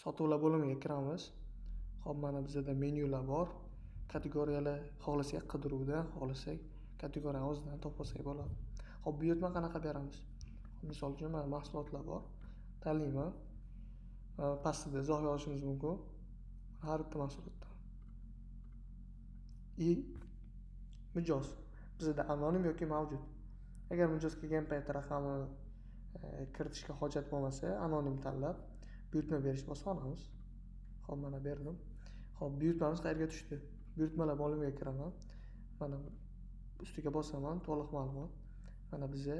Sotuvlar bo'limiga kiramiz. Xo'p, mana bizada menyular bor. Kategoriyalar xohlasak qidiruvdan, xohlasak kategoriyani o'zidan topib olsak bo'ladi. Xo'p, buyurtma qanaqa beramiz? Misol uchun mana mahsulotlar bor. Tanlayman. Pastida izoh yozishimiz mumkin. Har bitta mahsulotdan. И mijoz bizada anonim yoki mavjud. Agar mijoz kelgan paytda raqamni kiritishga hojat bo'lmasa, anonim tanlab buyurtma berish bosa olamiz. Xo'p, mana berdim. Xo'p, buyurtmamiz qayerga tushdi? Buyurtmalar bo'limiga kiraman. Mana ustiga bosaman, to'liq ma'lumot. Mana biza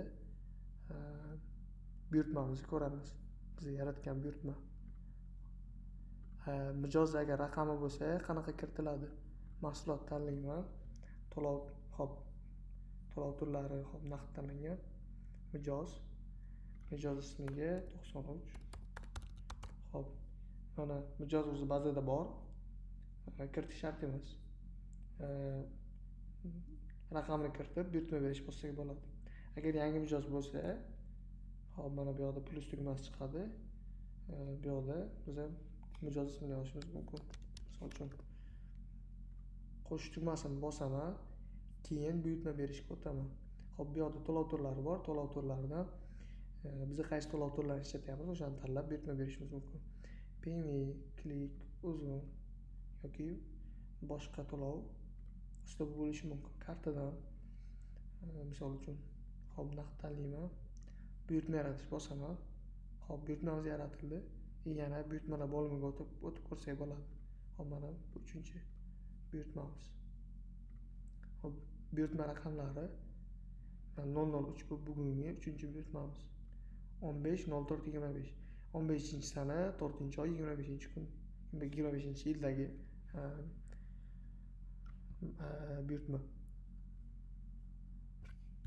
buyurtmamizni ko'ramiz. Biz yaratgan buyurtma. Mijoz agar raqami bo'lsa, qanaqa kiritiladi? Mahsulot tanlayman. To'lov, xo'p, to'lov turlari, xo'p, naqd tanlangan. Mijoz. Mijoz ismiga 93. Xo'p, mana mijoz o'zi bazada bor. Kiritish shart emas. Raqamni kiritib buyurtma berish bossak bo'ladi. Agar yangi mijoz bo'lsa, xo'p, mana bu yoqda plyus tugmasi chiqadi. Bu yoqda biz ham mijoz ismini yozishimiz mumkin. Misol uchun qo'shish tugmasini bosaman, keyin buyurtma berishga o'taman. Xo'p, bu yoqda to'lov turlari bor. To'lov turlaridan biz qaysi to'lov turlarini ishlatyapmiz, o'shani tanlab buyurtma berishimiz mumkin. Payme, Click, Uzum yoki boshqa to'lov uslubi bo'lishi mumkin. Kartadan misol uchun, xo'p, naqd tanlayman. Buyurtma yaratish bosaman. Xo'p, buyurtmamiz yaratildi. Yana buyurtmalar bo'limiga o'tib ko'rsak bo'ladi. Xo'p, mana bu uchinchi buyurtmamiz. Xo'p, buyurtma raqamlari 003, bu bugungi uchinchi buyurtmamiz. 15.04.25. 15-sana, 4-oy, 25-kun, 25-yildagi buyurtma.